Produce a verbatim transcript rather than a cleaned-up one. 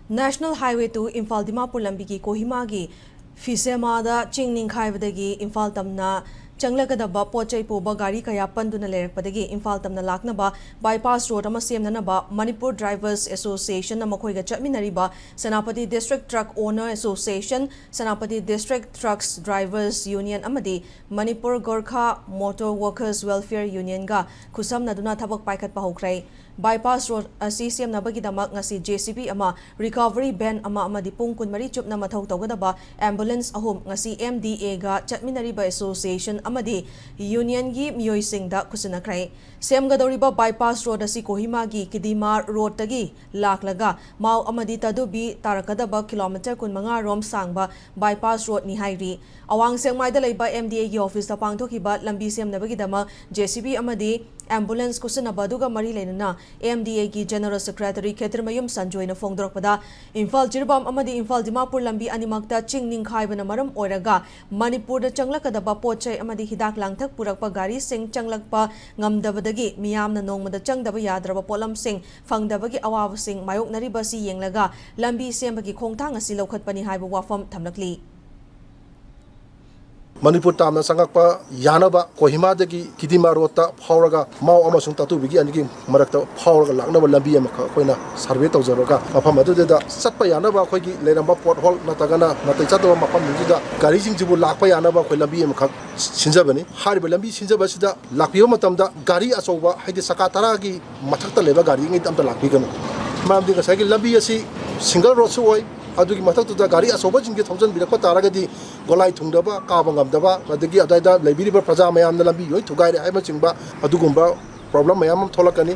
National Highway two Imphal Dimapur ꯂꯝꯕꯤꯒꯤ ꯀꯣꯍꯤꯃꯥꯒꯤ ꯐꯤꯁꯦꯃꯥꯗ ꯆꯤꯡ ꯅꯤꯡꯈꯥꯏꯕꯗꯒꯤ ꯏꯝꯐꯥꯜ ꯇꯝꯅ ꯆꯪꯂꯛꯀꯗꯕ ꯄꯣꯠ ꯆꯩ ꯄꯨꯕ ꯒꯥꯔꯤ ꯀꯌꯥ ꯄꯟꯗꯨꯅ ꯂꯩꯔꯛꯄꯗꯒꯤ ꯏꯝꯐꯥꯜ ꯇꯝꯅ ꯂꯥꯛꯅꯕ ꯕꯥꯏꯄꯥꯁ ꯔꯣꯗ ꯑꯃ ꯁꯦꯝꯅꯅꯕ ꯃꯅꯤꯄꯨꯔ ꯗ꯭ꯔꯥꯏꯚꯔꯁ ꯑꯦꯁꯣꯁꯤꯌꯦꯁꯟꯅ ꯃꯈꯣꯏꯒ ꯆꯠꯃꯤꯟꯅꯔꯤꯕ Senapati district truck owner association, Senapati district trucks drivers union ꯑꯃꯗꯤ Manipur Gorkha motor workers welfare ꯌꯨꯅꯤꯌꯟꯒ ꯈꯨꯠꯁꯝꯅꯗꯨꯅ ꯊꯕꯛ ꯄꯥꯏꯈꯠꯄ ꯍꯧꯈ꯭ꯔꯦ꯫ ꯕꯥꯏꯄꯥꯁ ꯔꯣꯗ ꯑꯁꯤ ꯁꯦꯝꯅꯕꯒꯤꯗꯃꯛ ꯉꯁꯤ ꯖꯦ ꯁꯤ ꯕꯤ ꯑꯃ, ꯔꯤꯀꯚꯔꯤ ꯚꯦꯟ ꯑꯃ ꯑꯃꯗꯤ ꯄꯨꯡ ꯀꯨꯟꯃꯔꯤ ꯆꯨꯞꯅ ꯃꯊꯧ ꯇꯧꯒꯗꯕ ꯑꯦꯝꯕꯨꯂꯦꯟꯁ ꯑꯍꯨꯝ ꯉꯁꯤ ꯑꯦꯝ ꯗꯤ ꯑꯦꯒ ꯆꯠꯃꯤꯟꯅꯔꯤꯕ ꯑꯦꯁꯣꯁꯤꯌꯦꯁꯟ ꯑꯃꯗꯤ ꯌꯨꯅꯤꯌꯟꯒꯤ ꯃꯤꯑꯣꯏꯁꯤꯡꯗ ꯈꯨꯠꯁꯤꯟꯅꯈ꯭ꯔꯦ꯫ ꯁꯦꯝꯒꯗꯧꯔꯤꯕ ꯕꯥꯏꯄꯥꯁ ꯔꯣꯗ ꯑꯁꯤ ꯀꯣꯍꯤꯃꯥꯒꯤ ꯀꯤꯗꯤꯃꯥ ꯔꯣꯗꯇꯒꯤ ꯂꯥꯛꯂꯒ ꯃꯥꯎ ꯑꯃꯗꯤ ꯇꯗꯨꯕꯤ ꯇꯥꯔꯛꯀꯗꯕ ꯀꯤꯂꯣꯃꯤꯇꯔ ꯀꯨꯟꯃꯉꯥ ꯔꯣꯝ ꯁꯥꯡꯕ ꯕꯥꯏꯄꯥꯁ ꯔꯣꯗꯅꯤ ꯍꯥꯏꯔꯤ꯫ ꯑꯋꯥꯡ ꯁꯦꯛꯃꯥꯏꯗ ꯂꯩꯕ ꯑꯦꯝ ꯗꯤ ꯑꯦꯒꯤ ꯑꯣꯐꯤꯁꯇ ꯄꯥꯡꯊꯣꯛꯈꯤꯕ ꯂꯝꯕꯤ ꯁꯦꯝꯅꯕꯒꯤꯗꯃꯛ ꯖꯦ ꯁꯤ ꯕꯤ ꯑꯃꯗꯤ ꯑꯦꯝꯕꯨꯂꯦꯟꯁ ꯈꯨꯠꯁꯤꯟꯅꯕ ꯑꯗꯨꯒ ꯃꯔꯤ ꯂꯩꯅꯅ ꯑꯦꯝ ꯗꯤ ꯑꯦꯒꯤ ꯖꯦꯅꯔꯦꯜ ꯁꯦꯀ꯭ꯔꯦꯇꯔꯤ ꯈꯦꯇ꯭ꯔꯤꯃꯌꯨꯝ ꯁꯟꯖꯣꯏꯅ ꯐꯣꯡꯗꯣꯔꯛꯄꯗ, ꯏꯝꯐꯥꯜ ꯖꯤꯔꯤꯕꯥꯝ ꯑꯃꯗꯤ ꯏꯝꯐꯥꯜ ꯗꯤꯃꯥꯄꯨꯔ ꯂꯝꯕꯤ ꯑꯅꯤꯃꯛꯇ ꯆꯤꯡ ꯅꯤꯡꯈꯥꯏꯕꯅ ꯃꯔꯝ ꯑꯣꯏꯔꯒ ꯃꯅꯤꯄꯨꯔꯗ ꯆꯪꯂꯛꯀꯗꯕ ꯄꯣꯠ ꯆꯩ ꯑꯃꯗꯤ ꯍꯤꯗꯥꯛ ꯂꯥꯡꯊꯛ ꯄꯨꯔꯛꯄ ꯒꯥꯔꯤꯁꯤꯡ ꯆꯪꯂꯛꯄ ꯉꯝꯗꯕꯗꯒꯤ ꯃꯤꯌꯥꯝꯅ ꯅꯣꯡꯃꯗ ꯆꯪꯗꯕ ꯌꯥꯗ꯭ꯔꯕ ꯄꯣꯠꯂꯝꯁꯤꯡ ꯐꯪꯗꯕꯒꯤ ꯑꯋꯥꯕꯁꯤꯡ ꯃꯥꯌꯣꯛꯅꯔꯤꯕ ꯑꯁꯤ ꯌꯦꯡꯂꯒ ꯂꯝꯕꯤ ꯁꯦꯝꯕꯒꯤ ꯈꯣꯡꯊꯥꯡ ꯑꯁꯤ ꯂꯧꯈꯠꯄꯅꯤ ꯍꯥꯏꯕ ꯋꯥꯐꯝ ꯊꯝꯂꯛꯂꯤ꯫ ꯃꯅꯤꯄꯨꯔ ꯇꯥꯝꯅ ꯆꯪꯉꯛꯄ ꯌꯥꯅꯕ ꯀꯣꯍꯤꯃꯥꯗꯒꯤ ꯀꯤꯗꯤꯃꯥ ꯔꯣꯗꯇ ꯐꯥꯎꯔꯒ ꯃꯥꯎ ꯑꯃꯁꯨꯡ ꯇꯥꯇꯨꯕꯤꯒꯤ ꯑꯅꯤꯒꯤ ꯃꯔꯛꯇ ꯐꯥꯎꯔꯒ ꯂꯥꯛꯅꯕ ꯂꯝꯕꯤ ꯑꯃꯈꯛ ꯑꯩꯈꯣꯏꯅ ꯁꯔꯚꯦ ꯇꯧꯖꯔꯒ ꯃꯐꯝ ꯑꯗꯨꯗ ꯆꯠꯄ ꯌꯥꯅꯕ ꯑꯩꯈꯣꯏꯒꯤ ꯂꯩꯔꯝꯕ ꯄꯣꯠ ꯍꯣꯜ ꯅꯠꯇ꯭ꯔꯒꯅ ꯅꯥꯇꯩ ꯆꯥꯗꯕ ꯃꯐꯝꯁꯤꯡꯁꯤꯗ ꯒꯥꯔꯤꯁꯤꯡꯁꯤꯕꯨ ꯂꯥꯛꯄ ꯌꯥꯅꯕ ꯑꯩꯈꯣꯏ ꯂꯝꯕꯤ ꯑꯃꯈꯛ ꯁꯤꯟꯖꯕꯅꯤ꯫ ꯍꯥꯏꯔꯤꯕ ꯂꯝꯕꯤ ꯁꯤꯟꯖꯕ ꯑꯁꯤꯗ ꯂꯥꯛꯄꯤꯕ ꯃꯇꯝꯗ ꯒꯥꯔꯤ ꯑꯆꯧꯕ, ꯍꯥꯏꯗꯤ ꯆꯀꯥ ꯇꯔꯥꯒꯤ ꯃꯊꯛꯇ ꯂꯩꯕ ꯒꯥꯔꯤꯉꯩꯗ ꯑꯝꯇ ꯂꯥꯛꯄꯤꯒꯅꯨ꯫ ꯃꯔꯝꯗꯤ ꯉꯁꯥꯏꯒꯤ ꯂꯝꯕꯤ ꯑꯁꯤ ꯁꯤꯡꯒꯜ ꯔꯣꯗꯁꯨ ꯑꯣꯏ, ꯑꯗꯨꯒꯤ ꯃꯊꯛꯇꯨꯗ ꯒꯥꯔꯤ ꯑꯆꯧꯕꯁꯤꯡꯁꯦ ꯊꯧꯖꯤꯟꯕꯤꯔꯛꯄ ꯇꯥꯔꯒꯗꯤ ꯒꯣꯂꯥꯏ ꯊꯨꯡꯗꯕ, ꯀꯥꯕ ꯉꯝꯗꯕ, ꯑꯗꯒꯤ ꯑꯗꯨꯋꯥꯏꯗ ꯂꯩꯕꯤꯔꯤꯕ ꯄ꯭ꯔꯖꯥ ꯃꯌꯥꯝꯅ ꯂꯝꯕꯤ ꯂꯣꯏ ꯊꯨꯒꯥꯏꯔꯦ ꯍꯥꯏꯕꯅꯆꯤꯡꯕ ꯑꯗꯨꯒꯨꯝꯕ ꯄ꯭ꯔꯣꯕ꯭ꯂꯦꯝ ꯃꯌꯥꯝ ꯑꯃ ꯊꯣꯛꯂꯛꯀꯅꯤ꯫